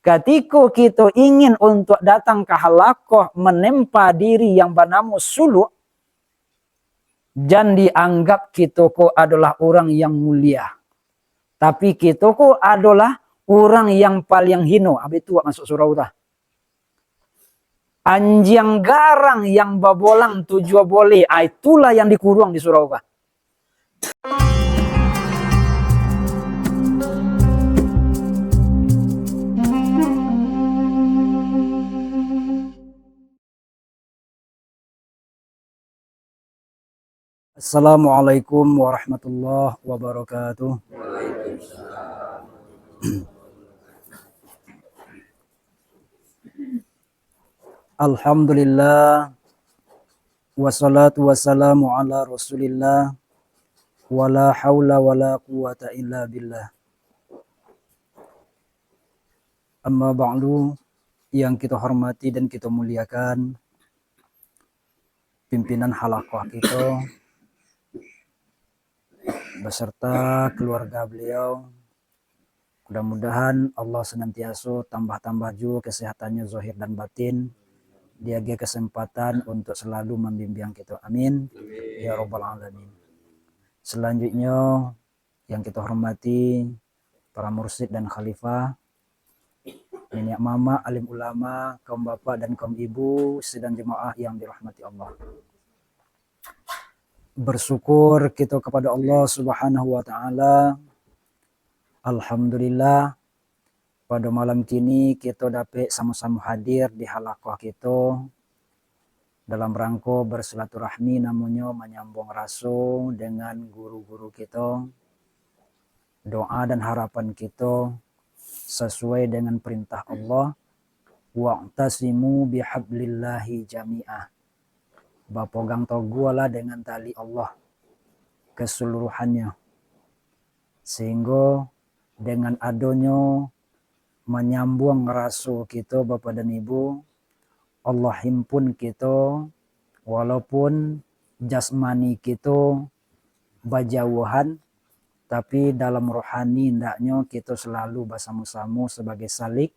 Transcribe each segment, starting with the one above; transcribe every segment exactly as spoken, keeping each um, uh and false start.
Katiko kito ingin untuak datang ka halakoh manempa diri yang banamo suluk, jan dianggap kito ko adolah urang yang mulia. Tapi kito ko adolah urang yang paliang hino. Abih tu awak masuk surau tu. Anjiang garang yang babolang tujuah boleh, ah, itulah yang dikuruang di surau tu. Assalamualaikum warahmatullahi wabarakatuh. Alhamdulillah, wassalatu wassalamu ala Rasulillah, wala haula wala quwata illa billah. Amma ba'du, yang kito hormati dan kito muliakan, pimpinan halakoh kito, beserta keluarga beliau. Mudah-mudahan Allah senantiaso tambah-tambah juo kesehatannyo zahir dan batin, diagiah kesempatan untuk selalu membimbing kito. Amin. Ya Rabbal Alamin. Selanjutnyo, yang kito hormati, para mursyid dan khalifah, niniak mamak, alim ulama, kaum bapak dan kaum ibu, sidang jemaah yang dirahmati Allah. Bersyukur kito kepada Allah Subhanahu wa Ta'ala. Alhamdulillah, pado malam kini kito dapek samo-samo hadir di halakoh kito dalam rangko bersilaturahmi, namonyo manyambuang raso dengan guru-guru kito. Doa dan harapan kito sasuai dengan perintah Allah, "Wa'tasimu bihablillahi jami'ah." Bapogang toguahlah dengan tali Allah keseluruhannyo, sehinggo dengan adonyo manyambuang raso kito, Bapak dan Ibu, Allah himpun kito, walaupun jasmani kito bajauhan, tapi dalam rohani hendaknyo kito selalu basamo-samo sabagai salik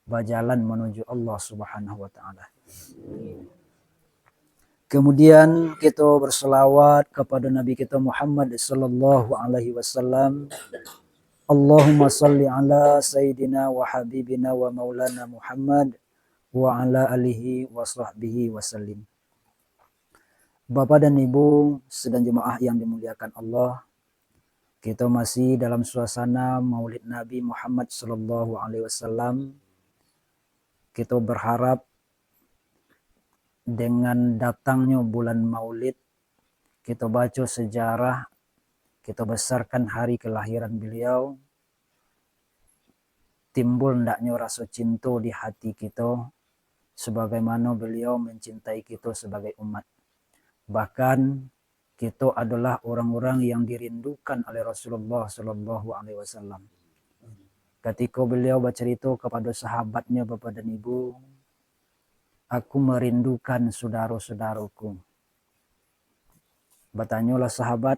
bajalan manuju Allah Subhanahu wa Ta'ala. Kemudian kito berselawat kepada Nabi kito Muhammad sallallahu alaihi wasallam. Allahumma salli ala sayyidina wa habibina wa maulana Muhammad wa ala alihi wa sahbihi wa sallim. Bapak dan Ibu sidang jemaah yang dimuliakan Allah, kito masih dalam suasana Maulid Nabi Muhammad sallallahu alaihi wasallam. Kito berharap dengan datangnyo bulan Maulid, kito baco sejarah, kito besarkan hari kelahiran beliau, timbul ndaknyo raso cinto di hati kito, sebagaimano beliau mencintai kito sebagai umat. Bahkan, kito adolah orang-orang yang dirindukan oleh Rasulullah sallallahu alaihi wasallam. Katiko beliau bacarito kapado sahabatnyo, Bapak dan Ibu, "Aku merindukan sudaro-sudaroku." Batanyolah sahabat,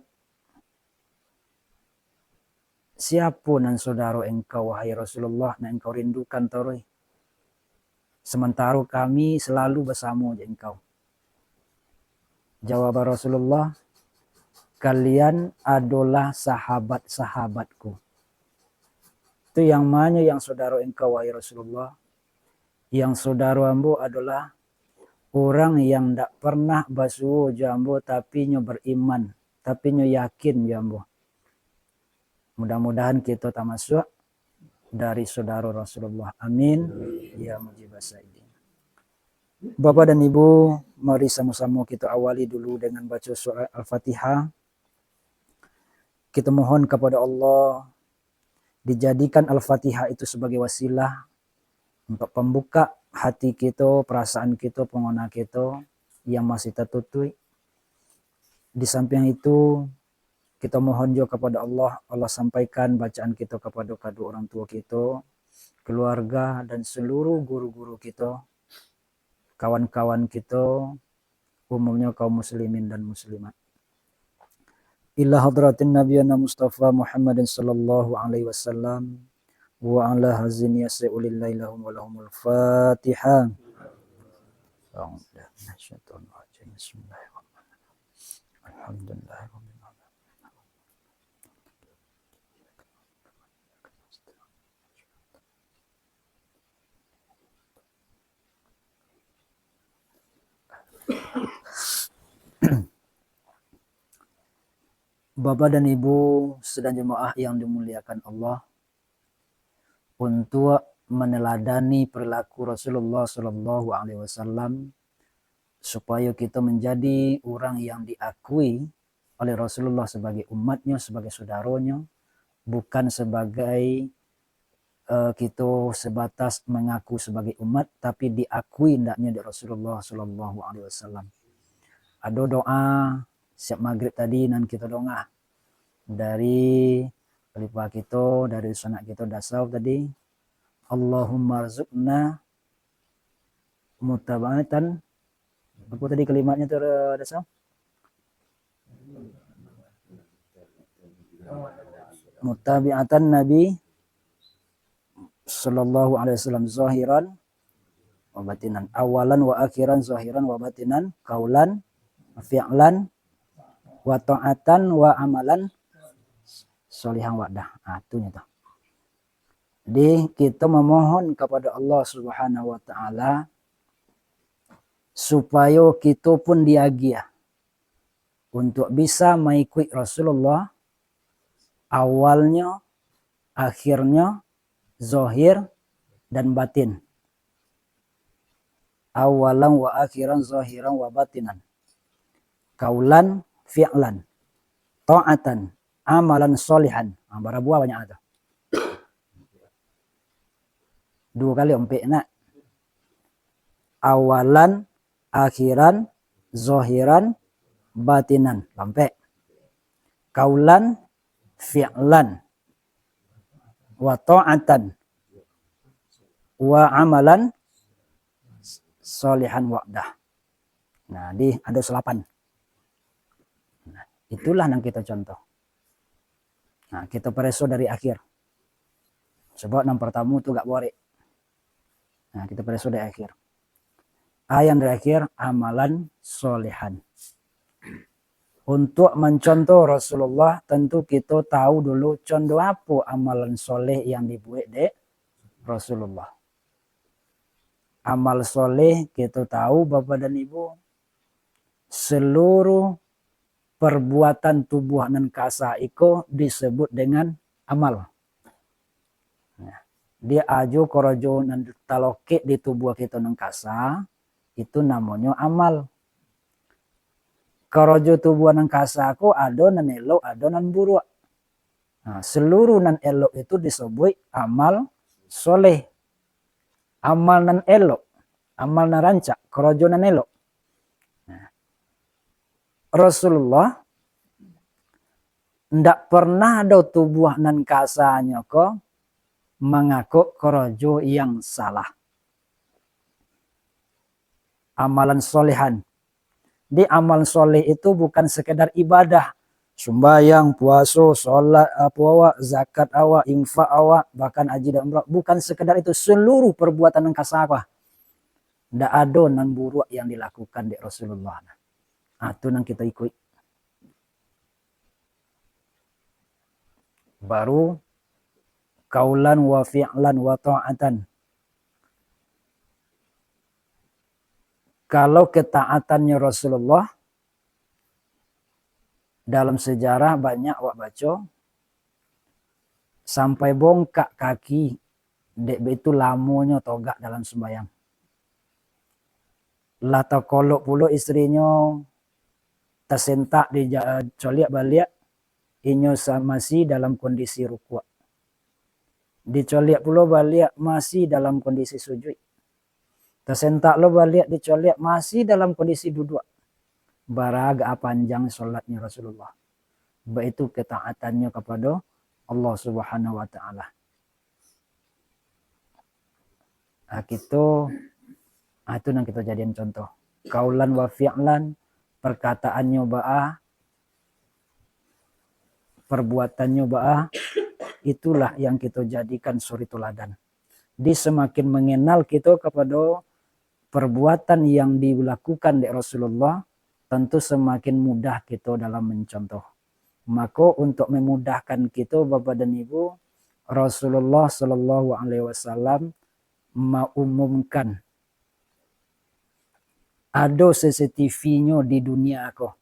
"Siapo nan sudaro engkau, wahai Rasulullah, nan engkau rindukan taruih? Samantaro kami salalu basamo jo engkau." Jawaban Rasulullah, "Kalian adolah sahabat-sahabatku." Tu yang manyo yang sudaro engkau, wahai Rasulullah? Yang sudaro ambo adolah urang yang ndak pernah basuo jo ambo, tapi nyo beriman, tapi nyo yakin jo ambo. Mudah-mudahan kito tamasuak dari sudaro Rasulullah. Amin. Ya mujibas sailin. Bapak dan Ibu, mari samo-samo kito awali dulu dengan baco surat Al-Fatihah. Kito mohon kapada Allah, dijadikan Al-Fatihah itu sabagai wasilah untuk pambuka hati kito, perasaan kito, pangona kito yang masih tatutuik. Di samping itu, kito mohon juo kapada Allah, Allah sampaikan bacaan kito kapado kaduo orang tuo kito, keluarga, dan seluruh guru-guru kito, kawan-kawan kito, umumnyo kaum muslimin dan muslimat. Ila hadratin Nabiyana Mustafa Muhammadin sallallahu alaihi wasallam, وعلى هذه النيات سيئوا لله لهم ولهم الفاتحة. أعوذ بالله من الشيطان الرجيم. بسم الله الرحمن الرحيم. الحمد لله رب العالمين. Bapak dan Ibu sidang jemaah yang dimuliakan Allah, untuk meneladani perilaku Rasulullah sallallahu alaihi wasallam, supaya kita menjadi orang yang diakui oleh Rasulullah sebagai umatnya, sebagai saudaronyo, bukan sebagai, eh, kita sebatas mengaku sebagai umat, tapi diakui hendaknya dek Rasulullah sallallahu alaihi wasallam. Ado doa siap magrib tadi nan kita dongah dari khalifah kita, dari sanak kita Dasau tadi, "Allahumma rzuqna mutaba'atan," apa tadi kalimatnya tu, Dasau? "Mutabi'atan Nabi sallallahu alaihi wasallam zahiran wa batinan, awalan wa akhiran, zahiran wa batinan, kaulan, fi'lan, wa ta'atan, wa amalan sholihan wa'dah." Ah, tu nyo tu. Jadi, kita memohon kepada Allah Subhanahu wa Ta'ala supayo kito pun diagiah untuk bisa maikuik Rasulullah, awalnyo, akhirnyo, zahir, dan batin. Awalan wa akhiran, zahiran wa batinan. Kaulan, fi'lan. Ta'atan, amalan sholihan. Ha, bara buah banyak tu. Duo kali ompek nak. Awalan, akhiran, zahiran, batinan. Lah ompek. Kaulan, fi'lan, wa ta'atan, wa amalan sholihan wa'dah. Nah, di ado salapan. Nah, itulah nan kita contoh. Nah, kita pareso dari akhir. Sebab nan pertama tu agak borek. Nah, kita pareso dari akhir. A yang terakhir, amalan sholihan. Untuk mencontoh Rasulullah, tentu kita tahu dulu contoh apa amalan soleh yang dibuat dek Rasulullah. Amal soleh kita tahu, Bapak dan Ibu, seluruh perbuatan tubuh nan kasa iko disebut dengan amal. Nah, di ajo korojo nan talokek di tubuh kita nan kasa, itu namonyo amal. Korojo tubuh nan kasa ko ado nan elok, ado nan buruak. Nah, seluruh nan elok itu disebuik amal soleh. Amal nan elok, amal nan rancak, korojo nan elok. Nah, Rasulullah ndak pernah do tubuh nan kasanyo ko mangakok korojo yang salah. Amalan solehan. Di amal soleh itu bukan sekedar ibadah, sumbayang, puaso, solat, apo awak, zakat awak, infak awak, bahkan haji dan umrah. Bukan sekedar itu, seluruh perbuatan nan kasa ko. Ndak ado nan buruak yang dilakukan dek Rasulullah. Ah, tu nan kita ikuik. Baru kaulan wa fi'lan wa ta'atan. Kalau ketaatannyo Rasulullah, dalam sejarah banyak awak baco, sampai bongkak kaki, dek baitu lamonyo togak dalam sumbayang. Lah takolok pulo istrinyo, tasentak, dicoliak baliak, inyo sa-, masih dalam kondisi rukuak. Dicoliak pulo baliak, masih dalam kondisi sujuik. Tasentak lo baliak, dicoliak, masih dalam kondisi duduak. Bara agak panjang solatnyo Rasulullah. Baitu ketaatannyo kapado Allah Subhanahu wa Ta'ala. Ah, kito, ah, tu nan kito jadian contoh. Kaulan wa fi'lan, perkataannyo baa, perbuatannyo baa, itulah yang kito jadikan suri tuladan. Di semakin mengenal kito kepada perbuatan yang dilakukan dek Rasulullah, tentu semakin mudah kito dalam mencontoh. Mako, untuk memudahkan kito, Bapak dan Ibu, Rasulullah sallallahu alaihi wasallam maumumkan, ado C C T V-nyo di dunia ko.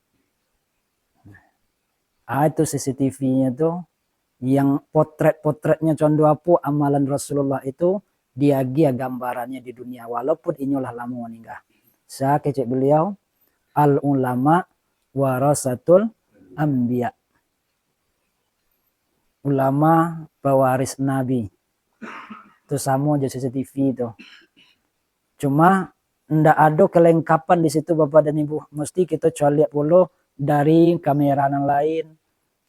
Ah, itu C C T V-nyo tu, yang potret-potretnyo condo apo amalan Rasulullah itu, diagiah gambarannyo di dunia, walaupun inyo lah lamo maningga. Sa kecek beliau, "Al ulama warasatul anbiya." Ulama pewaris Nabi. Tu samo jo C C T V tu. Cuma, ndak ado kelengkapan di situ, Bapak dan Ibu. Mesti kito coliak pulo dari kamera nan lain.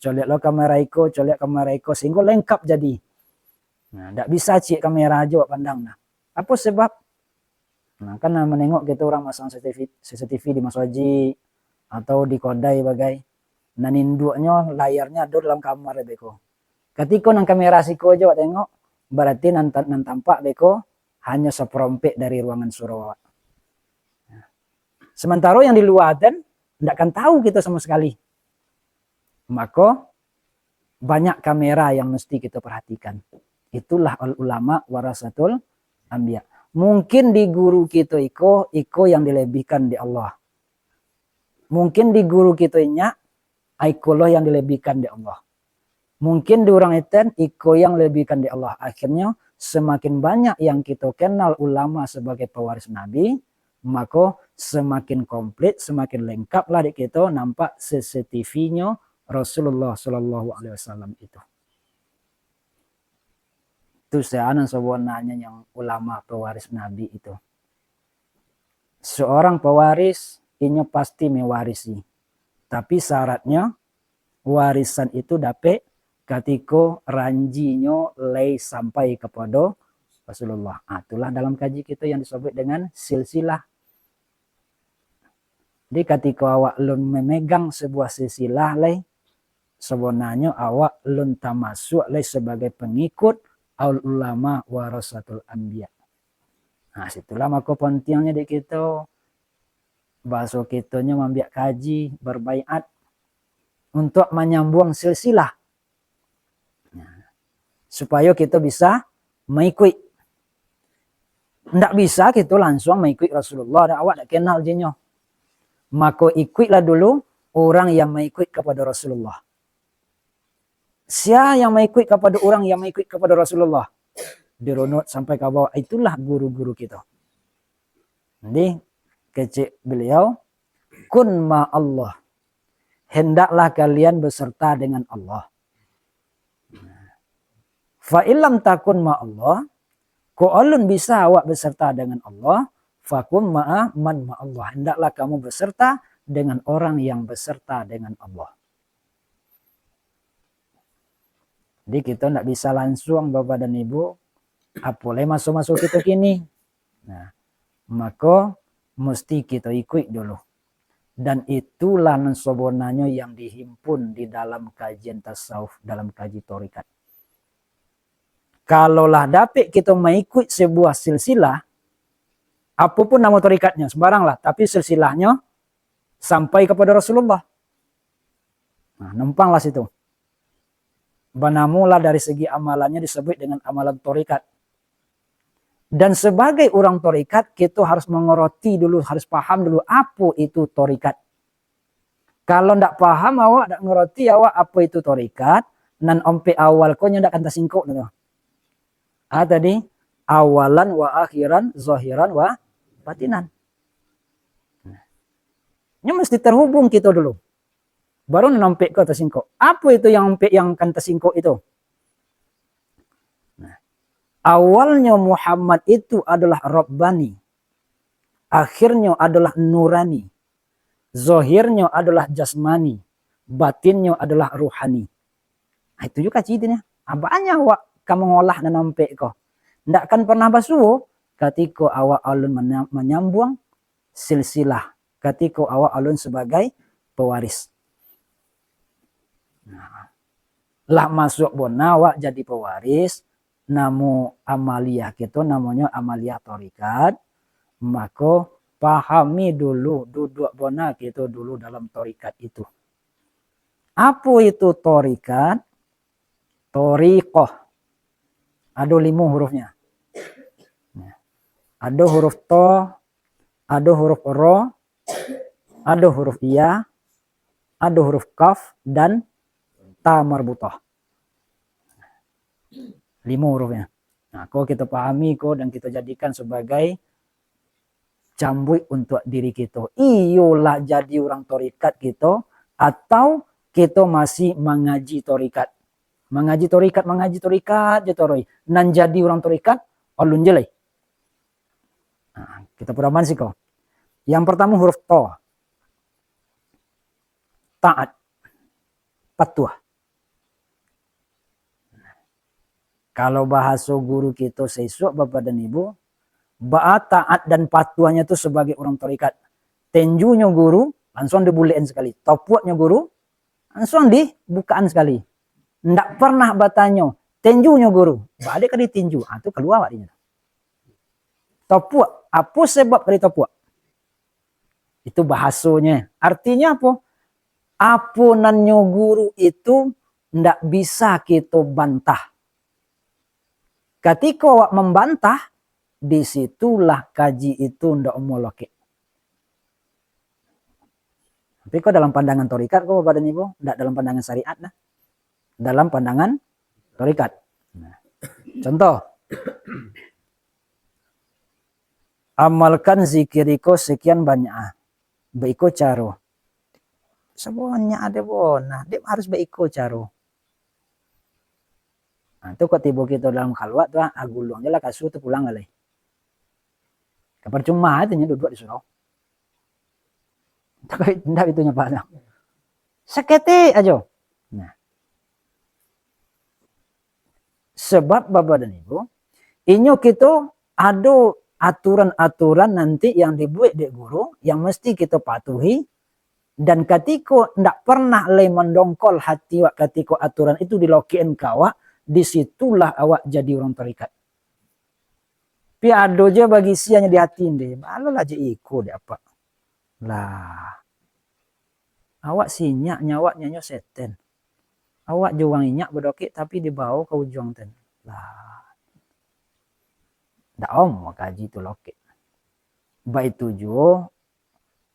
Coliak lo kamera iko, coliak kamera iko, sehinggo lengkap jadi. Nah, ndak bisa ciek kamera ajo pandang nah. Apo sebab? Nah, kan manengok kito urang masang C C T V, C C T V di masajik atau di kodai bagai. Nan induaknyo layarnyo ado dalam kamar beko. Katiko nan kamera siko ajo awak tengok, berarti nan ta-, nan tampak beko hanyo saparompek dari ruangan surau awak. Sementaro yang di lua tu, ndak akan tahu kito samo sekali. Mako, banyak kamera yang mesti kito perhatikan. Itulah al ulama warasatul anbiya. Mungkin di guru kito iko, iko yang dilebihkan dek Allah. Mungkin di guru kito inyak, iko lo yang dilebihkan dek Allah. Mungkin di urang eten, iko yang dilebihkan dek Allah. Akhirnyo, semakin banyak yang kito kenal ulama sebagai pewaris Nabi, mako semakin komplit, semakin lengkap lah dek kito nampak C C T V-nyo Rasulullah sallallahu alaihi wasallam itu. Tu sanan sabananyo yang ulama pewaris Nabi itu. Seorang pewaris, inyo pasti mewarisi. Tapi syaratnyo, warisan itu dapek katiko ranjinyo lai sampai kapado Rasulullah. Ah, itulah dalam kaji kito yang disebut dengan silsilah. Jadi, katiko awak lun memegang sebuah silsilah lai, sabananyo awak lun tamasuak lai sebagai pengikut al ulama warasatul anbiya. Nah, situlah mako pentingnyo di kito, bahaso kitonyo mambiak kaji, berbaiat, untuk manyambuang silsilah. Nah, supayo kito bisa maikuik. Ndak bisa kito lansuang maikuik Rasulullah, dak, awak dak kenal jinyo. Mako, ikuiklah dulu urang yang maikuik kapado Rasulullah. Sia yang maikuik kapado urang yang maikuik kapado Rasulullah? Dirunut sampai ka bawah, itulah guru-guru kito. Jadi, kecek beliau, "Kun ma Allah." Hendaklah kalian beserta dengan Allah. Fa illam takun ma Allah, ko alun bisa awak beserta dengan Allah, fakun ma'a man ma Allah. Hendaklah kamu beserta dengan orang yang beserta dengan Allah. Jadi, kito ndak bisa lansuang, Bapak dan Ibu, apo lai maso-maso kito kini. Nah, mako, musti kito ikuik dulu. Dan itulah nan sabananyo yang dihimpun di dalam kajian tasawuf, dalam kaji tarekat. Kalau lah dapek kito maikuik sebuah silsilah, apo pun namo tarekatnyo, sembarang lah, tapi silsilahnyo sampai kapado Rasulullah. Nah, numpanglah situ. Banamolah dari segi amalannyo disebut dengan amalan tarekat. Dan sebagai urang tarekat, kito harus mangarati dulu, harus paham dulu apo itu tarekat. Kalau ndak paham awak, ndak ngarati awak apo itu tarekat, nan ompek awal ko nyo ndak akan tasingkok tu. Ah, tadi, awalan wa akhiran, zahiran wa batinan. Nyo mesti terhubung kito dulu. Baru nan ompek ko tasingkok. Apo itu yang ompek yang akan tasingkok itu? Nah, awalnyo Muhammad itu adalah Rabbani, akhirnyo adalah Nurani, zahirnyo adalah Jasmani, batinnyo adalah Ruhani. Nah, itu juo kacitinyo. Ah, banyak awak ka mangolah nan ompek ko. Ndak akan pernah basuo katiko awak alun manya-, manyambuang silsilah, katiko awak alun sebagai pewaris. Nah, Lah masuak bona awak jadi pewaris, namo amaliah kito namonyo amaliah tarikat, mako pahami dulu, duduak bona kito dulu dalam tarikat itu. Apo itu tarikat? Tariqah. Ado limo hurufnyo. Ado huruf to, ado huruf ro, ado huruf ya, ado huruf kaf, dan ta marbutah. Limo hurufnyo. Nah, ko kito pahami ko dan kito jadikan sabagai cambuik untuak diri kito. Iyolah jadi urang tarikat kito, atau kito masih mangaji tarikat. Mangaji tarikat, mangaji tarikat je toroi. Nan jadi urang tarikat, alun je lai. Nah, kito padaman siko. Yang partamo huruf to. Taat. Patuah. Kalau bahaso guru kito saisuak, Bapak dan Ibu, baa taat dan patuahnyo tu sabagai urang tarikat. Tenjunyo guru, langsuang dibulekan sakali. Topuaknyo guru, langsuang dibukaan sakali. Ndak pernah batanyo, "Tenjunyo guru?" Baa dek ka ditinju? Ah, tu kalua awak dinyo. Topuak, apo sabab ka ditopuak? Itu bahasonyo. Artinyo apo? Apo nan nyo guru itu ndak bisa kito bantah. Katiko awak mambantah, di situlah kaji itu ndak amuah lokek. Tapi ko dalam pandangan tarikat ko, Bapak dan Ibu, ndak dalam pandangan syariat dah. Dalam pandangan tarikat. Nah, contoh, amalkan zikir iko sekian banyak ah. Baiko caro. Sabanyak ado bona, dek harus baiko caro. Nah, tu kok tibo kito dalam khalwat tu, ah, guluang je lah kasua tu pulang lai. Ka parcuma itu nyo duduak di surau. Ndak itu nyo paham. Saketek ajo. Nah. Sebab Bapak dan Ibu, inyo kito ado aturan-aturan nanti yang dibuek dek guru yang mesti kito patuhi, dan katiko ndak pernah lai mandongkol hati awak katiko aturan itu dilokekan ka awak, di situlah awak jadi urang tarikat. Pi ado je bagisian di hati ndeh, balolah je iko dek apak. Lah. Awak sinyak nyo, awak nyo setan. Awak jo urang inyak badokek tapi dibawo ka ujuang ten. Lah. Ndak amuah kaji tu lokek. Baitu juo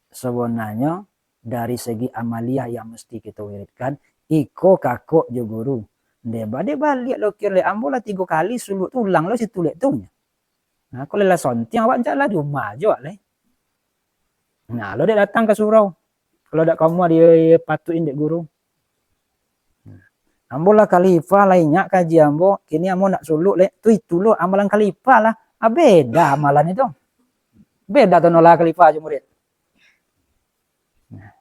sabananyo dari segi amaliah yang mesti kito wiridkan, iko kakok jo guru. Ndeh, ba-, dek baliak lo kiro leh, ambo lah tigo kali suluak tu, ulang lo situlek tu nyo. Nah, kalau lah sontiang awak, jan lah di rumah ajo awak leh. Nah, lo dek datang ka surau. Kalau dak kamu di patuin dek guru. Ambo lah khalifah, lah inyak kaji ambo, kini ambo nak suluak leh. Tu itu lo amalan khalifah lah. Ah, beda amalan itu. Beda tu nolah khalifah jo murid. Nah.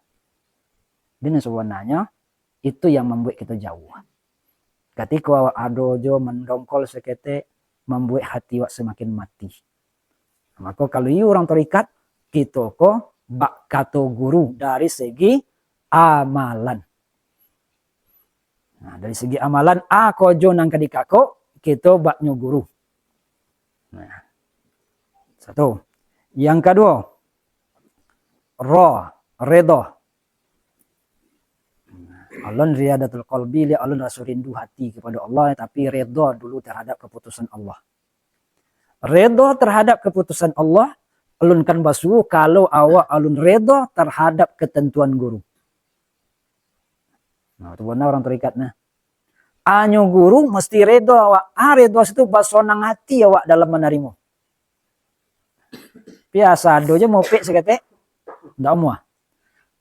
Jadi sabananyo itu yang mambuek kito jauah. Katiko awak ado jo mandongkol saketek, mambuek hati awak samakin mati. Mako kalau iyo urang tarikat, kito ko bak kato guru dari segi amalan. Nah, dari segi amalan, a ko jo nan ka dikakok, kito bak nyo guru. Nah, satu. Yang kaduo, ro, redo. Alun riyadatul qalbi, liak alun raso rindu hati kepada Allah, tapi redo dulu terhadap keputusan Allah. Redo terhadap keputusan Allah, alun kan basuo kalau awak alun redo terhadap ketentuan guru. Nah, tu bana urang tarikat nah. Anyo guru mesti redo awak. Ah, redo situ basonang hati awak dalam manarimo. Biasa ado je mopek saketek. Ndak amuah.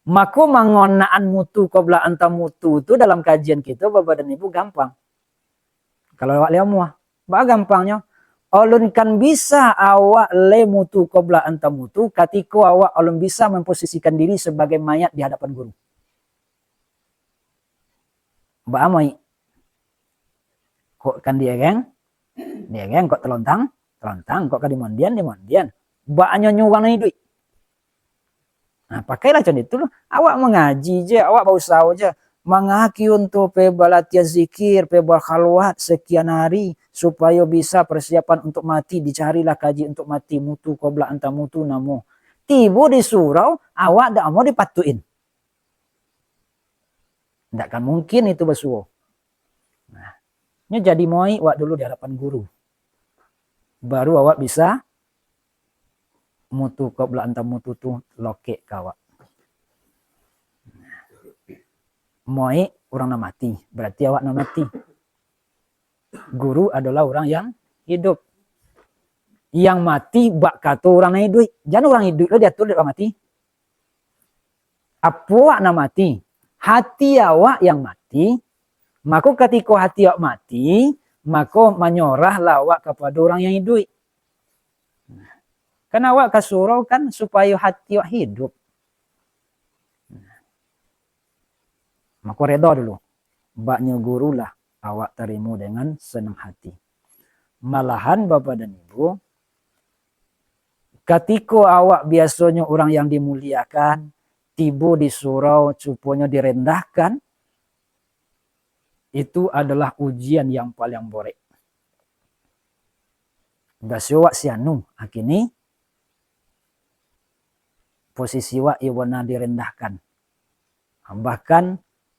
Mako mangonaan mutu qobla anta mutu tu dalam kajian kito Bapak dan Ibu gampang. Kalau awak lai amuah, baa gampangnyo? Alun kan bisa awak lai mutu qobla anta mutu katiko awak alun bisa memposisikan diri sebagai mayat di hadapan guru. Baa mai? Kok kan diareng, diareng, kok telontang, telontang, kok ka dimondian, dimondian. Baa nyo urang nan iduik? Nah, pakailah macam itu lah. Awak mangaji je, awak bausaho je. Mangaki untuak pai balatihan zikir, pai bakhalwat sakian hari, supayo bisa parsiapan untuak mati, dicarilah kaji untuak mati, mutu qabla an tamutu namo. Tibo di surau, awak dak amuah dipatuik-in. Ndak kan mungkin itu basuo. Nah, nyo jadi moik wak dulu di hadapan guru. Baru awak bisa mutu qabla an tamutu tu lokek ka awak. Moik urang nan mati, berarti awak nan mati. Guru adolah urang yang hidup. Yang mati bak kato urang nan iduik. Jan urang iduik lo diatur dek urang mati. Apo awak nan mati? Hati awak yang mati. Mako katiko hati awak mati, mako manyorahlah awak kapado urang yang iduik. Kan awak ka surau kan supayo hati awak hidup. Mako redo dulu. Baknyo guru lah awak tarimo dengan sanang hati. Malahan Bapak dan Ibu, katiko awak biasonyo urang yang dimuliakan, tibo di surau suponyo direndahkan, itu adalah ujian yang paling borek. Basio wak si anu, akini posisi wak iyo bona direndahkan. Bahkan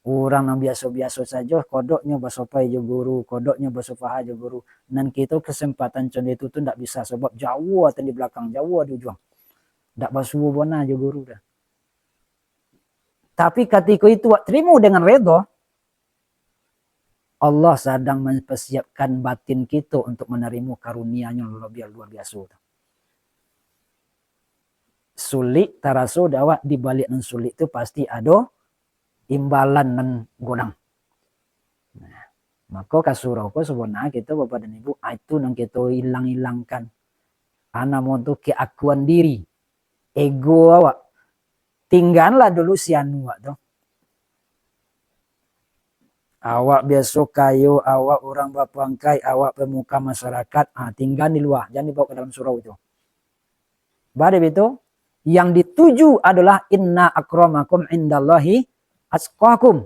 urang nan biaso-biaso sajo, kodoknyo basopai jo guru, kodoknyo basopaha jo guru. Nan kito kesempatan contoh itu tu ndak bisa, sabab jauah atan di balakang, jauah di ujuang. Ndak basuo bona jo guru dah. Tapi katiko itu wak tarimo dengan redo, Allah sadang mampasiapkan batin kito untuk manarimo karunia-Nyo labiah luar biaso tu. Sulik taraso dek awak, di baliak nan sulik tu pasti ado imbalan nan gonang. Nah, mako ka surau ko sabana kito, Bapak dan Ibu, ah, itu nan kito ilang-ilangkan. Namo tu keakuan diri, ego awak. Tingganlah dulu si anu awak tu. Awak biaso kayo, awak urang bapangkaik, awak pemuka masyarakat, ah, tinggan di lua, jan dibaok ka dalam surau tu. Bade bitu, yang dituju adolah inna akramakum indallahi atqakum.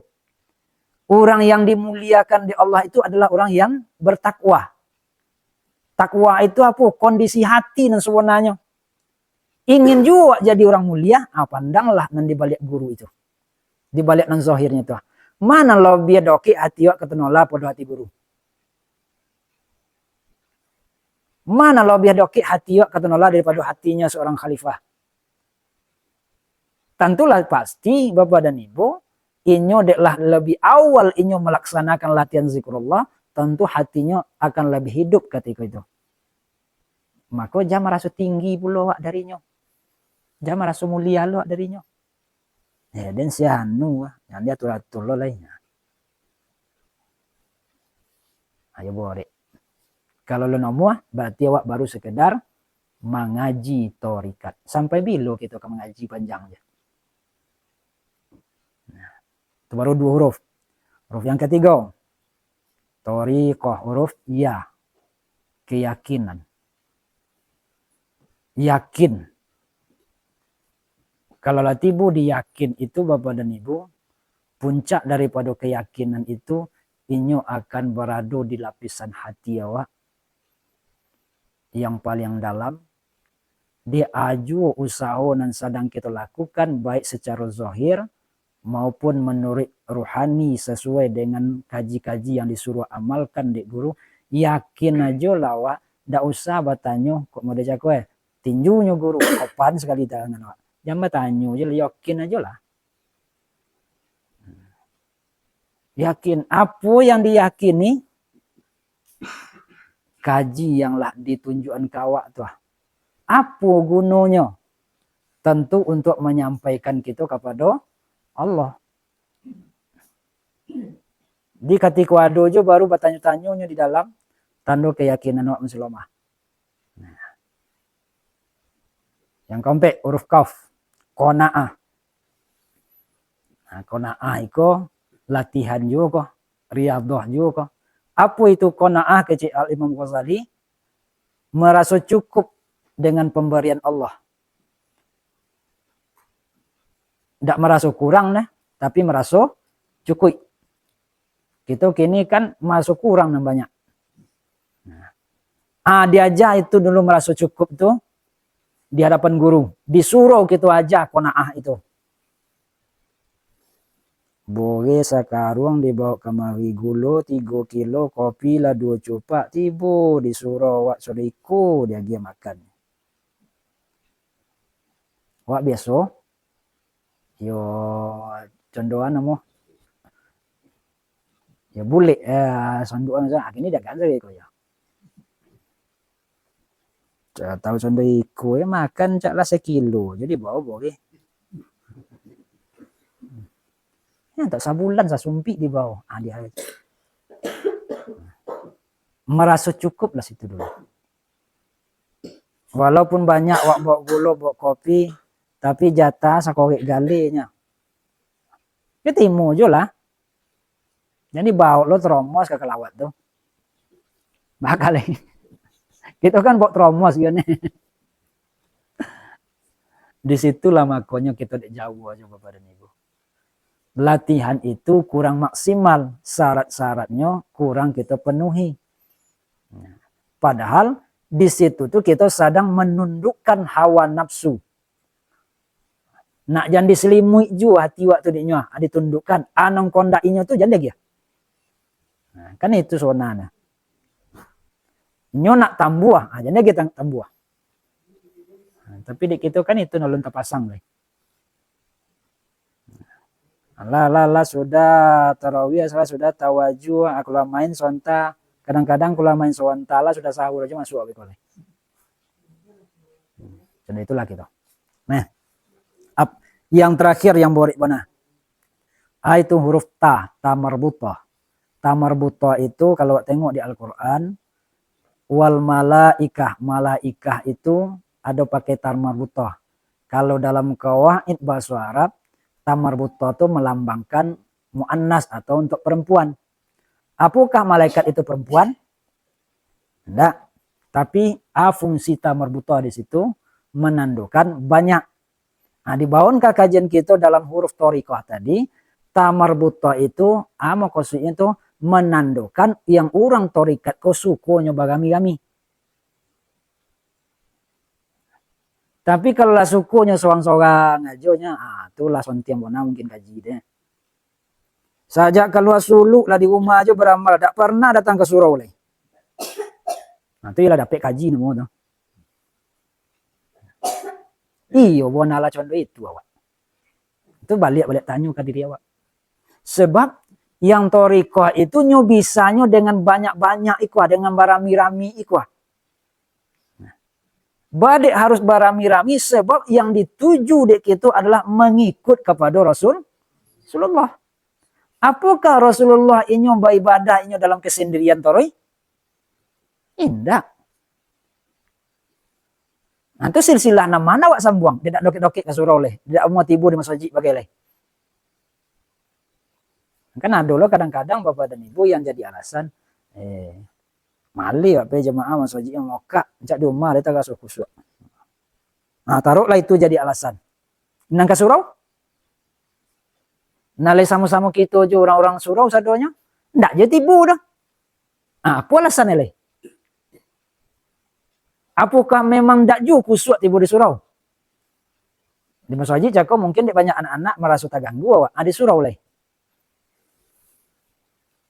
Urang yang dimuliakan di Allah itu adalah urang yang bertakwa. Takwa itu apo? Kondisi hati nan sabananyo. Ingin juo awak jadi urang mulia, ah, pandanglah nan di baliak guru itu. Di baliak nan zahirnyo tu. Ma nan labiah dokek hati awak ka tanolah pado hati guru? Ma nan labiah dokek hati awak ka tanolah daripado hatinyo seorang khalifah? Tantulah pasti, Bapak dan Ibu, inyo deklah lebih awal inyo malaksanakan latihan zikrullah, tantu hatinyo akan lebih hidup katiko itu. Mako, jan maraso tinggi pulo awak darinyo. Jan maraso mulia lo awak darinyo. Eh, den si anu, ah, jan diatur-atur lo lai. Ayo borek. Kalau lo namuah, berarti awak baru sekedar mangaji tarikat. Sampai bilo kito ka mangaji panjang je? Nah, tu baru duo huruf. Huruf yang katigo, tariqah, huruf ya, keyakinan. Yakin. Kalau lah tibo di yakin itu, Bapak dan Ibu, puncak daripado keyakinan itu, inyo akan barado di lapisan hati awak yang paling dalam, dek ajo usaho nan sadang kito lakukan, baik sacaro zahir maupun manuruik ruhani, sasuai dengan kaji-kaji yang disuruah amalkan dek guru, yakin ajo lah awak, ndak usah batanyo, kok model cako, eh, tinjunyo guru, kapan sakali tangan awak. Jan batanyo je lah, yakin ajo lah. Yakin. Apo yang diyakini? Kaji yang lah ditunjuakan ka awak tu, ah. Apo gunonyo? Tantu untuak manyampaikan kito kapado Allah. Di katiko ado jo baru batanyo-tanyo nyo di dalam, tando keyakinan awak masih lomah. Nah. Yang kaompek, huruf kaf, qanaah. Nah, qanaah iko latihan juo ko, riyadhah juo ko. Apo itu qanaah, kecek Al-Imam Ghazali? Maraso cukup dengan pambarian Allah. Ndak maraso kurang nah, tapi maraso cukuik. Kito kini kan maraso kurang nan banyak. Nah. Ah, diaja itu dulu maraso cukup tu di hadapan guru. Di surau kito aja qanaah itu. Boreh sakaruang dibaok kamari, gulo tigo kilo, kopi lah duo cupak, tibo di surau awak sudah iko diagiah makan. Awak biaso, yo, condoan namo, yo, bulek, eh, sanduak macam, ah, kini dagang sajo iko yo. Cak tahu sando iko, yo, makan cak lah sakilo, jadi bawa boreh. Ya, tak sabulan sasumpik dibawa. Ah, dia maraso cukup lah situ dulu. Walaupun banyak awak baok gulo, baok kopi, tapi jatah sakorek galenyo. Yo timo jo lah. Jadi baok lo teromos ka kalawat tu. Bakal lagi. Kito kan baok teromos kan. Di situlah makonyo kito dek jauah jo Bapak dan Ibu. Latihan itu kurang maksimal, syarat-syaratnyo kurang kito penuhi. Padahal di situ tu kito sadang menundukkan hawa nafsu. Nak jan diselimuik juo hati awak tu dek nyo, ah, ditundukkan. Ah, nang kondak inyo tu jan diagiah. Nah, kan itu sonanyo. Nyo nak tambuah, ah, jan diagiah tam-, tambuah. Nah, tapi dek kito kan itu nan ulun tapasang lai. Lah, lah, lah, sudah tarawih, lah, sudah tawajuh, ah, kaluar main sonta. Kadang-kadang kaluar main sonta lah, sudah sahur aja masuk awak ko lai. Contoh itulah gitu. Nah, ap-, yang terakhir yang borek bana. A itu huruf ta, ta marbutah. Ta marbutah itu kalau awak tengok di Al-Quran, wal malaikah, malaikah itu ado pakai ta marbutah. Kalau dalam qawaid bahaso Arab, ta marbutah tu melambangkan muannas atau untuk perempuan. Apakah malaikat itu perempuan? Ndak. Tapi a fungsi ta marbutah di situ menandakan banyak. Nah, dibaon ka kajian kito dalam huruf thariqah tadi, ta marbutah itu, a maksudnyo tu menandakan yang urang thariqat ko sukonyo barami-rami. Tapi kalau lah sukonyo sorang-sorang ajo nyo, ah, tu lah sontiang bona mungkin kaji deh. Sajak kalua suluk lah di rumah ajo baramal, dak parnah datang ka surau lai. Nah, tu ialah dapek kaji namo tu. Iyo, bona lah condo itu awak. Tu baliak-baliak tanyo ka diri awak. Sebab yang thariqah itu nyo bisanyo dengan banyak-banyak iko, dengan barami-rami iko. Ba dek harus barami-rami, sebab yang dituju dek kito adalah mangikut kapado Rasul-, Rasulullah. Apakah Rasulullah inyo baibadah inyo dalam kesendirian toroi? Indak. Nah, tu silsilah nan ma awak sambuang, dek dak dokek-dokek ka surau lai, dek dak amuah tibo di masajik bagai lai. Kan ado lo kadang-kadang Bapak dan Ibu yang jadi alasan, eh, maleh awak pai jamaah masajik yang mokak, jak di rumah lai taraso khusyuk. Nah, taruiklah itu jadi alasan. Nan ka surau? Nah, lai samo-samo kito jo urang-urang surau sadonyo, ndak jo tibo doh. Ah, apo alasannyo lai? Apokah memang ndak juo khusyuk tibo di surau? Di masajik cako mungkin dek banyak anak-anak maraso taganggu awak, ah, di surau lai.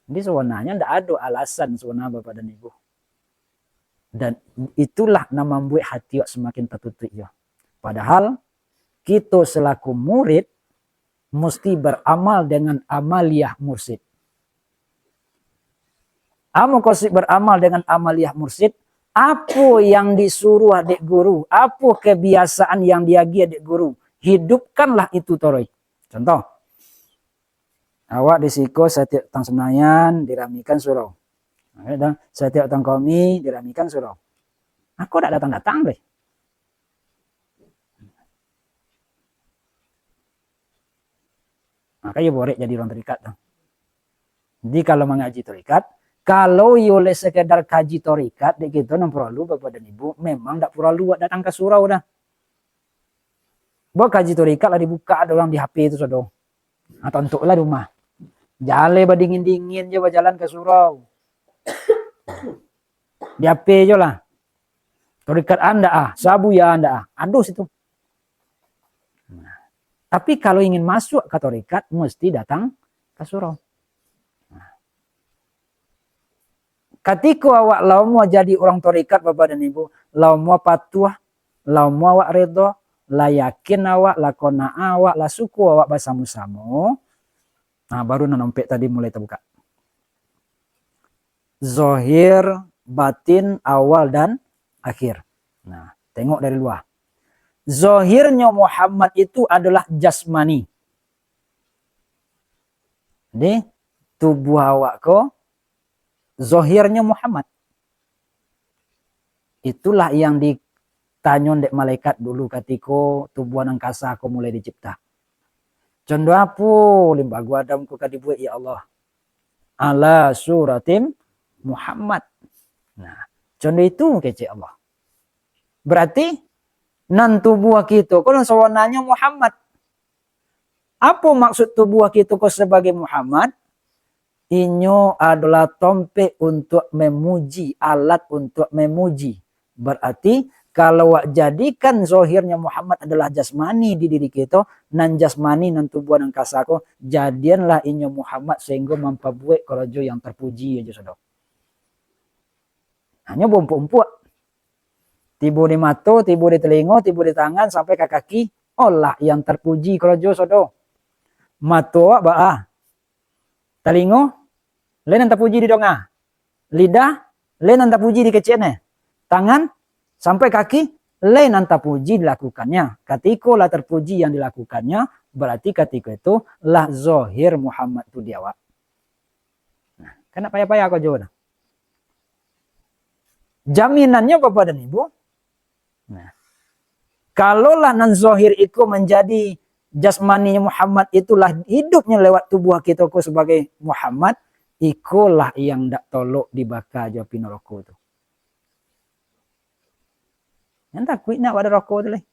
Jadi sabananyo ndak ado alasan sabananyo Bapak dan Ibu. Dan itulah nan mambuek hati awak samakin tatutuik juo. Padahal kito salaku murid musti baramal dengan amaliah mursyid. A maksud baramal dengan amaliah mursyid, apo yang disuruah dek guru, apo kebiasaan yang diagiah dek guru, hidupkanlah itu toroi. Contoh, awak di siko satiok tang Senayan diramikan surau. Satiok tang Komi diramikan surau. Ako dak datang-datang deh. Mako iyo borek jadi urang tarikat tu. Jadi kalau mangaji tarikat, kalau iyo lai sekedar kaji tarikat, dek kito nan paralu, Bapak dan Ibu, memang dak paralu awak datang ka surau dah. Ba kaji tarikat lah dibukak dek urang di H P tu sado. Nah, tontonlah di rumah. Jaleh badingin-dingin jo bajalan ka surau. Di A P jo lah. Tarekat A ndak ah, sabu ya ndak ah. Ado situ. Nah, tapi kalau ingin masuk ka tarekat, mesti datang ka surau. Nah. Katiko awak lah amuah jadi urang tarekat, Bapak dan Ibu, lah amuah patuah, lah amuah awak redo, lah yakin awak, lah qanaah awak, lah syukur awak basamo-samo, nah, baru nan ompek tadi mulai tabuka. Zahir, batin, awal, dan akhir. Nah, tengok dari luar. Zahirnyo Muhammad itu adalah jasmani. Jadi, tubuah awak ko zahirnyo Muhammad. Itulah yang ditanyo dek malaikat dulu katiko tubuah nan kasa ko mulai dicipta. Condo apo limbago Adam ko ka dibuek, ya Allah? Ala suratim Muhammad. Nah, condo itu kecek Allah. Berarti, nan tubuah kito ko nan sabananyo Muhammad. Apo maksud tubuah kito ko sabagai Muhammad? Inyo adolah tompek untuak memuji, alat untuak memuji. Berarti, kalau wak jadikan zahirnyo Muhammad adolah jasmani di diri kito, nan jasmani, nan tubuah, nan kasa ko, jadianlah inyo Muhammad sahinggo mampabuek karajo yang terpuji ajo sudah. Hanyo baumpuak-umpuak. Tibo di mato, tibo di talingo, tibo di tangan, sampai ka kaki. Olah yang terpuji karajo sodo. Mato awak baa. Talingo, lai nan tapuji didonga. Lidah, lai nan tapuji dikeceknyo. Tangan, sampai kaki, lai nan tapuji dilakukannyo. Katiko lah terpuji yang dilakukannyo, berarti katiko itu lah zahir Muhammad tu di awak. Nah, kan ndak payah-payah karajo tu. Jaminannyo, Bapak dan Ibu, nah, kalaulah nan zahir iko manjadi jasmani Muhammad, itulah hidupnyo lewat tubuah kito ko sabagai Muhammad, ikolah yang ndak tolok dibaka jo api narako tu. Jan takuik ndak awak narako tu lai.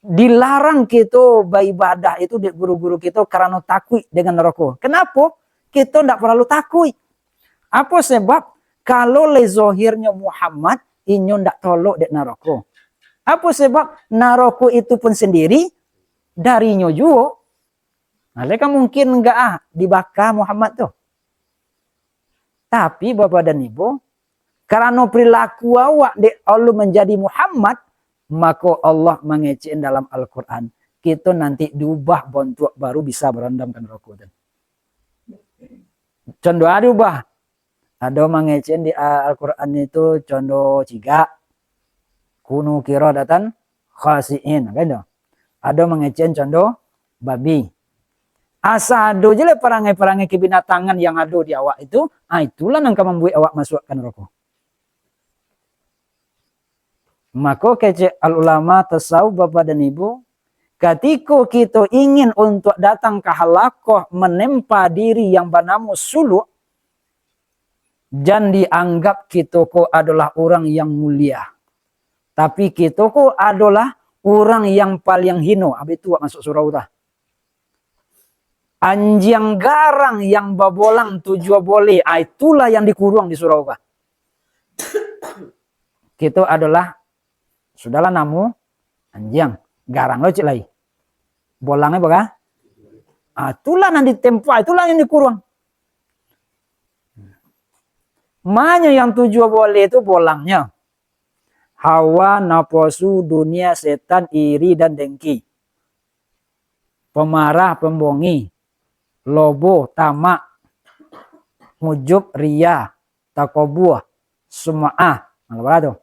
Dilarang kito baibadah itu dek guru-guru kito karano takuik dengan narako. Kenapo? Kito ndak paralu takuik. Apo sebab? Kalau lai zahirnyo Muhammad, inyo ndak tolok dek narako. Apo sebab? Narako itu pun sendiri darinyo juo. Nah, lai kan mungkin ndak ah dibaka Muhammad tu. Tapi, Bapak dan Ibu, karano perilaku awak dek Allah manjadi Muhammad, mako Allah mangecek dalam Al-Quran, kito nanti diubah bantuak baru bisa barandam ka narako tu. Condo a diubah. Ado mangecek di, a, Al-Quran itu condo cigak, kunu kiradatan khasi'in, kan tu? Ado mangecek condo babi. Asa ado je lah parangai-parangai kebinatangan yang ado di awak itu, ah, itulah nan ka mambuek awak masuak ka narako. Mako kecek al-ulama tasawuf, Bapak dan Ibu, katiko kito ingin untuak datang ka halakoh manempa diri yang banamo suluk, jan dianggap kito ko adolah urang yang mulia. Tapi kito ko adolah urang yang paliang hino. Abih tu awak masuak surau tu. Anjiang garang yang babolang tujuah boleh, ah, itulah yang dikuruang di surau ko. Kito adolah, sudahlah namo, anjiang, garang lo cik lai. Bolang apo kah? Ah, itulah nan ditempa, itulah yang dikuruang. Manyo yang tujuah boleh tu bolangnyo. Hawa, naposu, dunia, setan, iri, dan dengki. Pemarah, pembongi, lobo, tamak, ujub, riya, takobua, sum'ah. Nah, lah bara tu?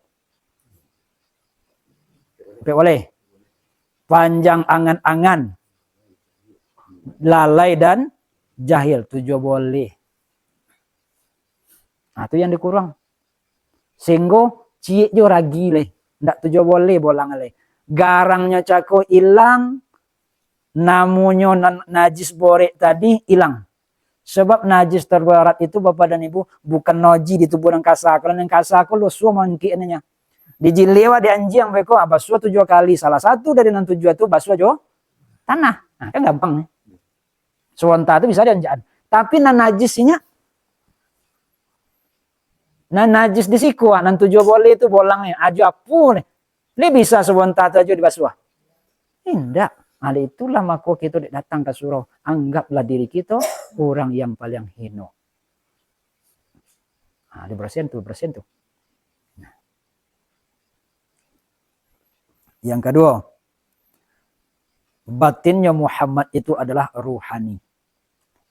Ampek boleh. Panjang angan-angan, lalai dan jahil, tujuah boleh. Nah, tu yang dikuruang. Sehinggo ciek jo ragi lai. Ndak tujuah boleh bolang lai. Garangnyo cako ilang, namonyo nan-, najis borek tadi ilang. Sebab najis terberat itu, Bapak dan Ibu, bukan najis di tubuah nan kasa. Kalau nan kasa ko lusuah mangkiknyo. Dijilek awak di anjiang beko, ah, basuah tujuah kali. Salah satu dari nan tujuah tu basuah jo tanah. Nah, kan gampang ni. Sabonta tu bisa dianjakan. Tapi nan najis inyo, nan najis di siko, ah, nan tujuah boleh tu bolangnyo, ajo apo ni? Ni bisa sabonta tu ajo dibasuah? Indak. Hal itulah mako kito dek datang ka surau, anggaplah diri kito urang yang paling hino. Ha, dibersihan tu, bersihan tu. Nah. Yang kaduo, batinnyo Muhammad itu adalah ruhani.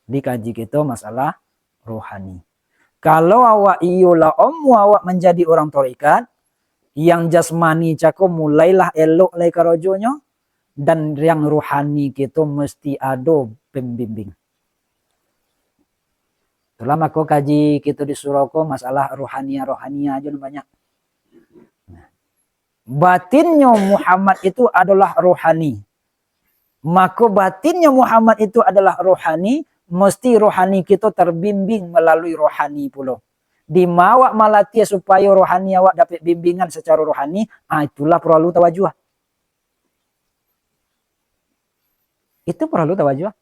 Dikaji kito masalah ruhani. Kalau awak iyo lah omo awak manjadi urang tarekat, yang jasmani cako mulailah elok lai karajonyo, dan yang ruhani kito musti ado pembimbing. Itulah mako kaji kito di surau ko masalah rohania-rohania ajo nan banyak. Nah, batinnyo Muhammad itu adolah rohani. Mako batinnyo Muhammad itu adolah rohani, musti rohani kito terbimbing malalui rohani pulo. Dima awak malatiah supayo rohani awak dapek bimbingan sacaro rohani, ah, itulah paralu tawajuah. Itu paralu tawajuah.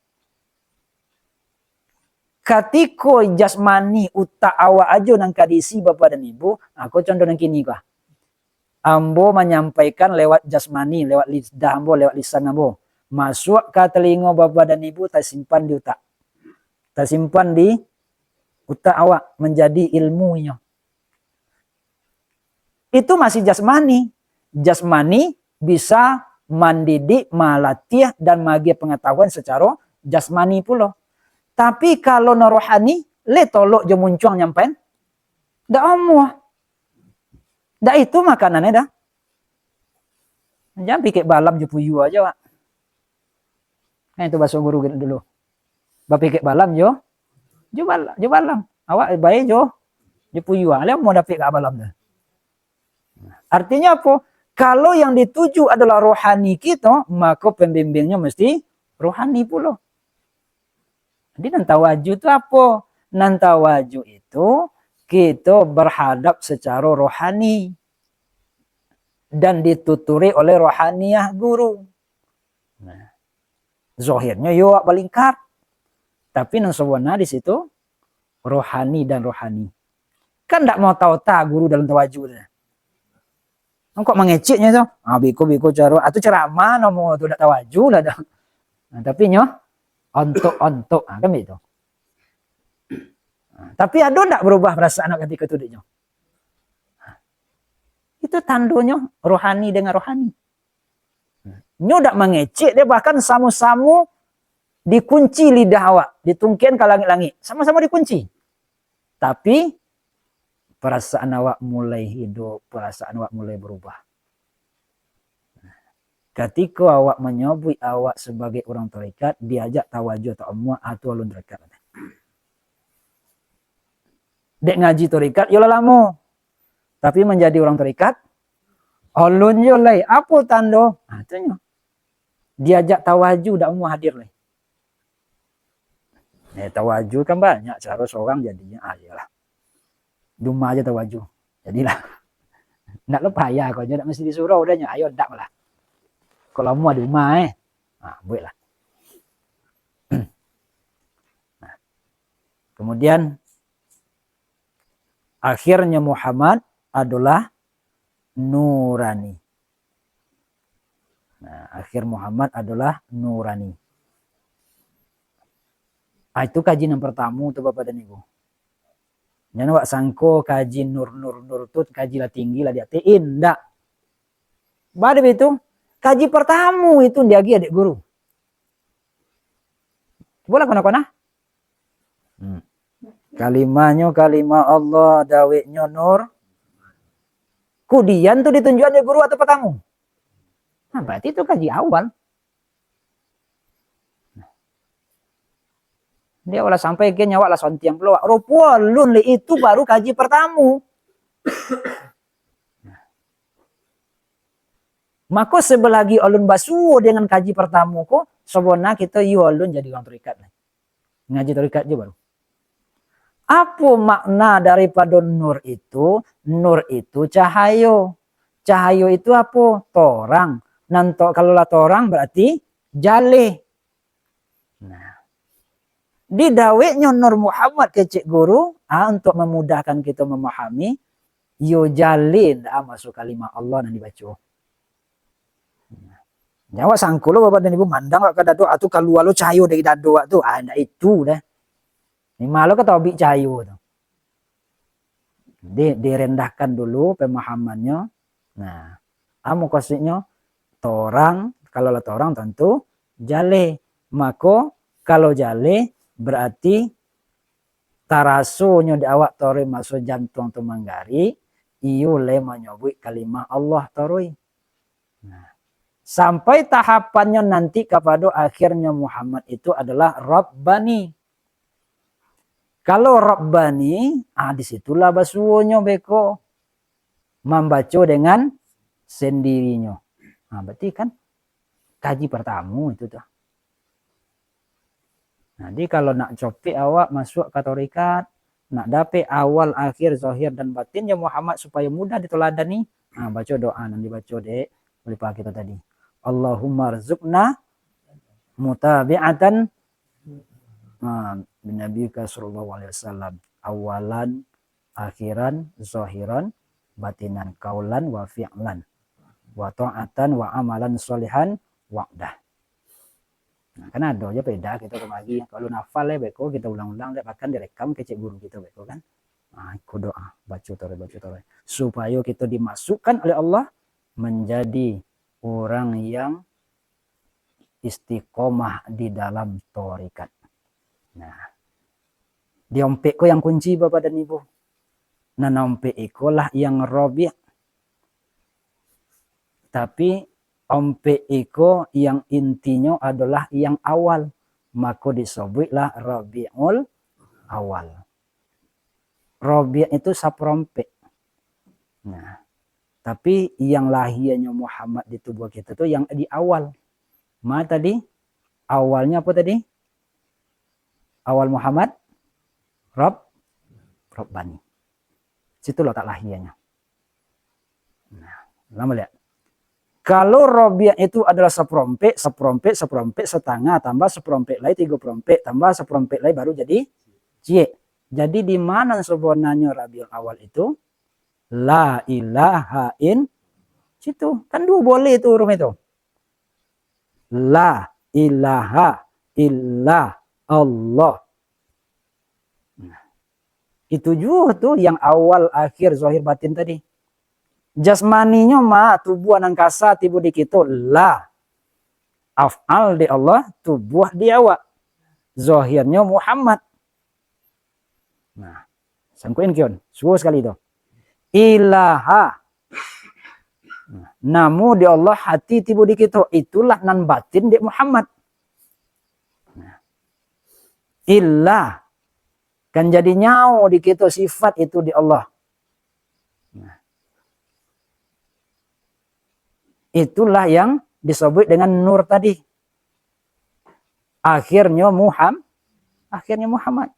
Katiko jasmani utak awak ajo nan ka diisi Bapak dan Ibu, ah, ko contoh nan kini ko. Ambo manyampaikan lewat jasmani, lewat lidah ambo, lewat lisan ambo. Masuak ka talingo Bapak dan Ibu, tasimpan di utak. Tasimpan di utak awak, manjadi ilmu inyo. Itu masih jasmani. Jasmani bisa mandidik, malatiah, dan maagiah pangatahuan sacaro jasmani pulo. Tapi kalau nan rohani, le tolok jo muncuang nyampaian. Dak omuah. Dak itu makanannyo dah. Jan pikek balam jo puyuah ajo, Pak. Nah, itu baso guru dulu. Bapikek balam jo, jo bal-, jo balam. Awak bae jo, jo puyuah. Lah mau dapek ka balam tu. Artinyo apo? Kalau yang dituju adalah rohani kito, mako pembimbingnyo mesti rohani pulo. Jadi nan tawajuh tu apo? Nan tawajuh itu kito berhadap sacaro rohani dan dituturi oleh rohaniah guru. Nah, zohirnyo yo awak balingkar, tapi nan sabana di situ rohani dan rohani. Kan ndak mau tahu ta guru dalam tawajuh tu. Engkok mangeceknyo tu, ah, biko-biko caro, ah, tu ceramah nomo tu, ndak tawajuh lah dah. Nah, tapi nyo ontok-ontok, ah, kan begitu. Ah, tapi ado ndak berubah perasaan awak katiko tu dek nyo? Itu tandonyo rohani dengan rohani. Nyo dak mangecek, dia bahkan samo-samo dikunci lidah awak, ditungkian ka langik-langik, samo-samo dikunci. Tapi, perasaan awak mulai hidup, perasaan awak mulai berubah. Katiko awak manyabuik awak sabagai urang tarekat, diajak tawajuh atau amuah, ah, tu alun tarekat. Dek ngaji tarekat, yo lah lamo. Tapi manjadi urang tarekat, alun yo lai. Apo tando? Ah, tu nyo. Diajak tawajuh, dak amuah hadir lai. Eh, tawajuh kan banyak caro sorang jadinyo. Ah, iyolah. Di rumah ajo tawajuh. Jadilah. Ndak lo payah ko, nyo dak mesti di surau dah nyo. Ayo dak lah. Kok lamo di rumah, eh. Ah, bueklah. Nah. Kemudian, akhirnyo Muhammad adolah nurani. Nah, akhir Muhammad adolah nurani. Ah, itu kaji nan partamo tu, Bapak dan Ibu. Jan awak sangko kaji nur, nur, nur tu kaji lah tinggi lah di ateh. Indak. Baa baitu, kaji partamo itu diagiah dek guru. Cubolah kona-kona. Hmm. Kalimahnyo kalimah Allah, daweknyo nur. Kudian tu ditunjuakan dek guru atau partamo? Nah, berarti itu kaji awal. Dia awak lah sampai ke nyo awak lah sontiang pulo. Rupo alun lai, itu baru kaji partamo. Mako, sabalagi alun basuo dengan kaji partamo ko, sabana kito iyo alun jadi urang tarekat lai. Ngaji tarekat je baru. Apo makna daripado nur itu? Nur itu cahayo. Cahayo itu apo? Torang. Nan to-, kalau lah torang, berarti jaleh. Nah, Di daweknyo Nur Muhammad kecek guru, ah, untuk memudahkan kito memahami, iyo jaleh ndak masuak kalimah Allah nan dibaco. Nyo awak sangko lo, bapak dan ibu, mandang awak ka dado, ah, tu kalua lo cahayo dari dado awak tu. Ah, ndak itu doh. Ni malah ka tabik cahayo tu. Di, direndahkan dulu pemahamannyo. Nah, amu kositnyo torang, kalau lah torang tantu jaleh. Mako, kalau jaleh, berarti tarasonyo di awak taruih maso jantuang tu manggarik, iyo lai manyobuik kalimah Allah taruih. Nah, sampai tahapannyo nanti kapado akhirnyo Muhammad itu adalah Rabbani. Kalau Rabbani, ah, di situlah basuonyo beko, mambaco dengan sendirinyo. Ah, berarti kan kaji partamo itu tu. Jadi, kalau nak copek awak masuak ka tarekat, nak dapek awal, akhir, zahir, dan batinnya Muhammad supaya mudah diteladani, ha, baco doa nan dibaco dek khalifah kita tadi. Allahumma rzuqna mutabi'atan, ha, binabiyika sallallahu alaihi wasallam. Awalan, akhiran, zahiran, batinan, kaulan, wa fi'lan, wa ta'atan, wa amalan sholihan, wa'dah. Nah, kan ado je peda kito kamari. Kalau nafal le beko, kito ulang-ulang le, bahkan direkam kecek guru kito beko kan. Ah, iko doa, baco taruih, baco taruih. Supayo kito dimasukkan oleh Allah menjadi orang yang istiqomah di dalam tarekat. Nah, di ompek ko yang kunci, Bapak dan Ibu. Nah, ompek ikolah yang Rabi'. Tapi ompek iko yang intinyo adolah yang awal, mako disobuiklah Rabiul Awal. Rabi' itu saparompek. Nah, tapi yang lahianyo Muhammad di tubuah kito tu yang di awal. Ma tadi? Awalnyo apo tadi? Awal Muhammad? Rab-, Rabbani. Situ letak lahianyo. Nah, lama lihat. Kalau Rabi' itu adalah saparompek, saparompek, saparompek, satangah, tambah saparompek lai, tigo parompek, tambah saparompek lai, baru jadi ciek. Jadi, di mana sabananyo Rabiul Awal itu? La ilaha in-, situ. Kan duo boleh tu huruf itu. La ilaha illa Allah. Nah, itu juo tu yang awal, akhir, zahir, batin tadi. Jasmaninyo ma, tubuah nan kasa tibo di kito, la. Af'al di Allah, tubuah di awak. Zahirnyo Muhammad. Nah, sangkuin kion, suo sakali tu. Ilaha. Nah, namo di Allah, hati tibo di kito, itulah nan batin dek Muhammad. Nah. Illa. Kan jadi nyao di kito sifat itu di Allah. Nah. Itulah yang disebut dengan nur tadi. Akhirnyo Muham-, akhirnyo Muhammad.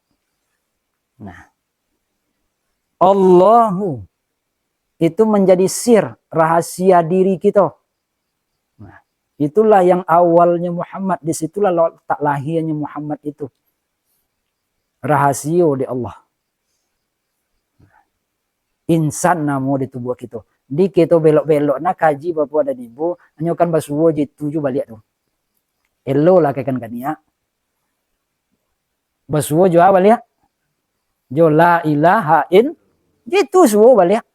Nah. Allahu itu menjadi sir, rahasia diri kito. Nah, itulah yang awalnyo Muhammad, di situlah letak lahianyo Muhammad itu. Rahasio di Allah. Insan namo di tubuah kito. Di kito belok-belok, nah, kaji bapak dan ibu, hanyo kan basuo je tu ju baliak tu. Elo lah kakan kaniak. Basuo jo a baliak? Jo la ilaha in-, jo itu suo baliak.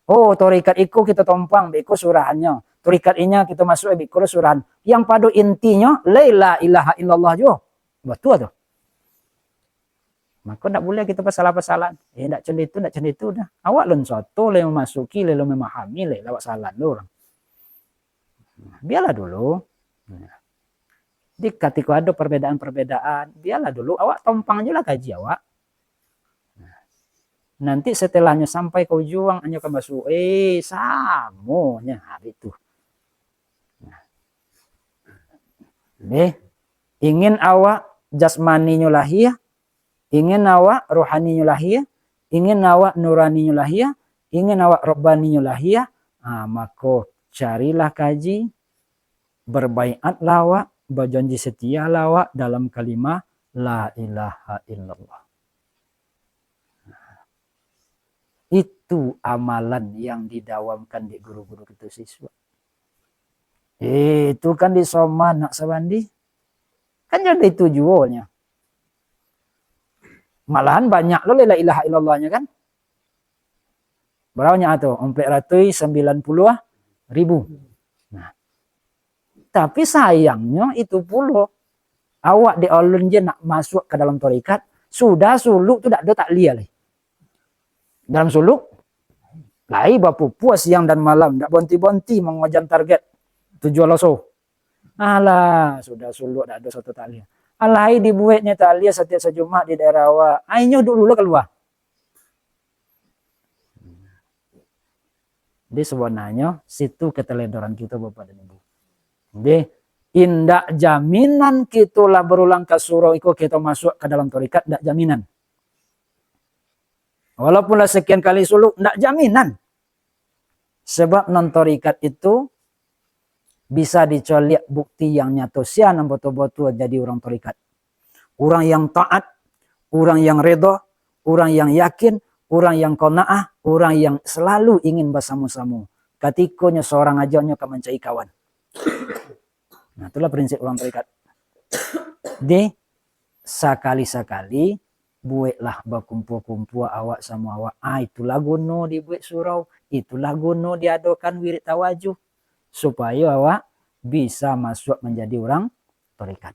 Oh, tarekat iko kito tompang, beko surahannyo. Tarekat inya kito masuak, beko lo surahan. Yang pado intinyo, la ilaha illallah juo. Batua tu. Mako ndak buliah kito pasalah-pasalan. Eh, ndak cando itu, ndak cando itu dah. Awak lun soto, lai mamasuki, lai lun mamahami, lai lawak salah lo urang. Bialah dulu. Nah. Di katiko ado perbedaan-perbedaan, bialah dulu, awak tompang juo lah kaji awak. Nah. Nanti setelahnyo sampai ka ujuang, anyo ka masuk, eh, samonyo, ha, itu. Nah. Deh, ingin awak jasmaninyo lahia, ingin awak rohaninyo lahia, ingin awak nuraninyo lahia, ingin awak rabbaninyo lahia, ha, mako carilah kaji, berbaiatlah awak, Bajanji setialah awak dalam kalimah la ilaha illallah. Itu amalan yang didawamkan dek guru-guru kito siswa. Eh, itu kan di Soman nak sabandi. Kan jadi itu juonyo. Malahan banyak lo la ilaha illallah-nyo kan. Bara banyak tu? Ompek ratuih sambilan puluah ribu. Nah, tapi sayangnyo itu pulo, awak dek alun je nak masuak ka dalam tarekat, sudah suluk tu dak ado taklia lai. Dalam suluk, lai bapupua siang dan malam, dak bonti-bonti mangojam target tujuan loso. Alah, sudah suluk dak ado sato taklia. Alai dibueknyo taklia satiap sajumaat di daerah awak. Ainyo dulu lah kalua. Jadi, sabananyo, situ kateledoran kito, Bapak dan Ibu. Jadi, indak jaminan kito lah barulang ka surau iko, kito masuak ka dalam tarekat, indak jaminan. Walaupun lah sakian kali suluk, indak jaminan. Sabab nan tarekat itu bisa dicaliak bukti yang nyato, sia nan batua-batua jadi urang tarekat. Urang yang taat, urang yang reda, urang yang yakin, urang yang qanaah, urang yang salalu ingin basamo-samo. Katikonyo sorang ajo nyo ka mancari kawan. Nah, itulah prinsip urang tarekat. Jadi, sakali-sakali, bueklah bakumpua-kumpua awak samo awak. Ah, itulah guno dibuek surau, itulah guno diadokan wirid tawajuh, supayo awak bisa masuak manjadi urang tarekat.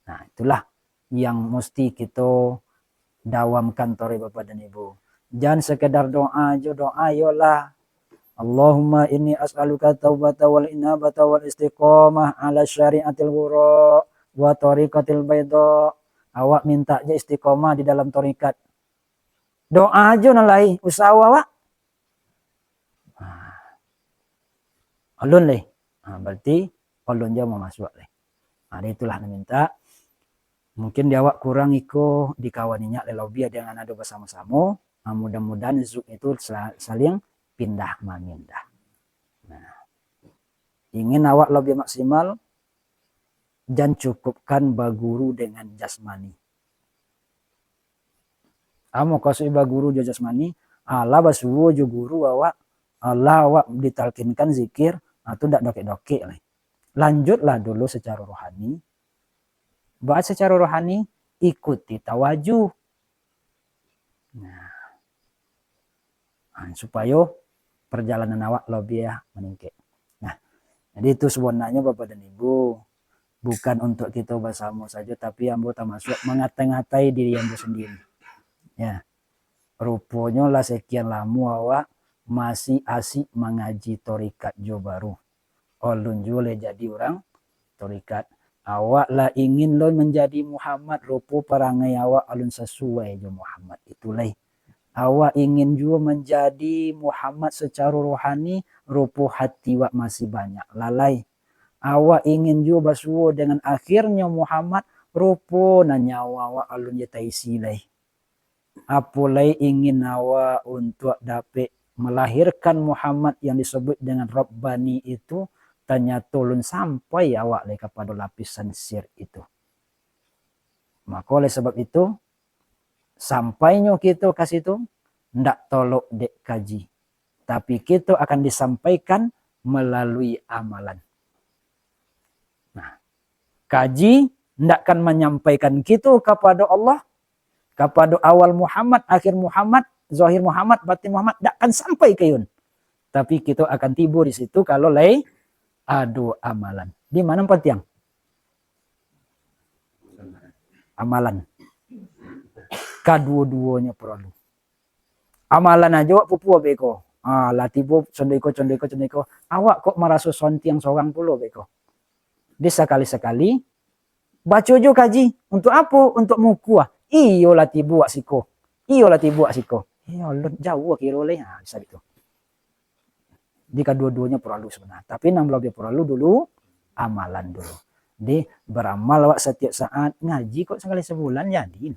Nah, itulah yang musti kito dawamkan, toroi Bapak dan Ibu. Jan sekedar doa jo, doa iyolah, "Allahumma inni as'aluka taubata wal inabata wal istiqamah ala syariatil ghurra wa tariqatil baidha." Awak mintak je istiqamah di dalam tarekat. Doa jo nan lai, usaho awak. Ah. Alun lai. Ah, berarti alun jo mamasuak lai. Ah, itulah nan mintak. Mungkin di awak kurang iko, di kawan inyak lai labiah dengan ado basamo-samo. Ah, mudah-mudahan zuk itu sa-, saling pindah mamindah. Nah, ingin awak labiah maksimal, jan cukupkan baguru dengan jasmani. Apo mukasuik baguru jo jasmani? Alah basuo jo guru awak, alah awak ditalkinkan zikir, ah, tu dak dokek-dokek lai. Lanjutlah dulu sacaro rohani. Baa sacaro rohani? Ikuti tawajuh. Nah. Ah, supayo perjalanan awak labiah maningkek. Nah, jadi itu sabananyo Bapak dan Ibu, bukan untuk kito basamo sajo, tapi ambo tamasuak mangatai-ngatai diri ambo sandiri. Ya, ruponyo lah sakian lamo awak masih asik mangaji tarekat jo baru. Alun juo lai jadi urang tarekat. Awak lah ingin lo manjadi Muhammad, rupo parangai awak alun sasuai jo Muhammad itu lai. Awak ingin juo manjadi Muhammad sacaro rohani, rupo hati awak masih banyak lalai. Awak ingin juo basuo dengan akhirnyo Muhammad, rupo nan nyawa awak alun je taisi lai. Apo lai ingin awak untuak dapek malahirkan Muhammad yang disabuik dengan Rabbani itu, tanyato alun sampai awak lai kapado lapisan sir itu. Mako, oleh sabab itu, sampainyo kito ka situ, ndak tolok dek kaji, tapi kito akan disampaikan malalui amalan. Nah, kaji ndak akan manyampaikan kito kapado Allah, kapado awal Muhammad, akhir Muhammad, zahir Muhammad, batin Muhammad, ndak akan sampai ka ayun. Tapi kito akan tibo di situ kalau lai ado amalan. Di ma nan pantiang? Amalan. Kaduo-duonyo paralu. Amalan ajo awak pupua beko. Ah, lah tibo condo iko, condo iko, condo iko. Awak kok maraso sontiang sorang pulo beko. Di sakali-sakali, baco jo kaji. Untuk apo? Untuk mukua. Iyolah tibo wak siko. Iyolah tibo wak siko. Ya Allah, jauah kiro lai. Ha, bisa gitu. Di kaduo-duonyo paralu sabananyo. Tapi nan labiah paralu dulu, amalan dulu. Di baramal awak satiap saat, ngaji kok sakali sabulan jadi.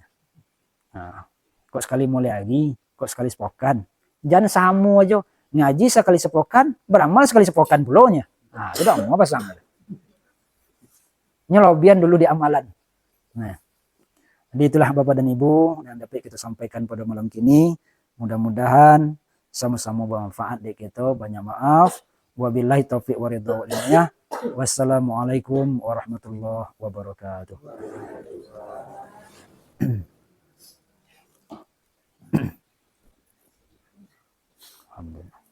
Nah, kok sakali mulai hari, kok sakali sapokan. Jan samo ajo. Ngaji sakali sapokan, baramal sakali sapokan pulo nyo. Nah, sudah mau pasang. Nyo lobian dulu di amalan. Nah. Jadi itulah Bapak dan Ibu yang dapat kita sampaikan pada malam kini. Mudah-mudahan sama-sama bermanfaat dek kita. Banyak maaf. Wabillahi taufiq wa ridha wal hidayah. Wassalamualaikum warahmatullahi wabarakatuh. Alhamdulillah.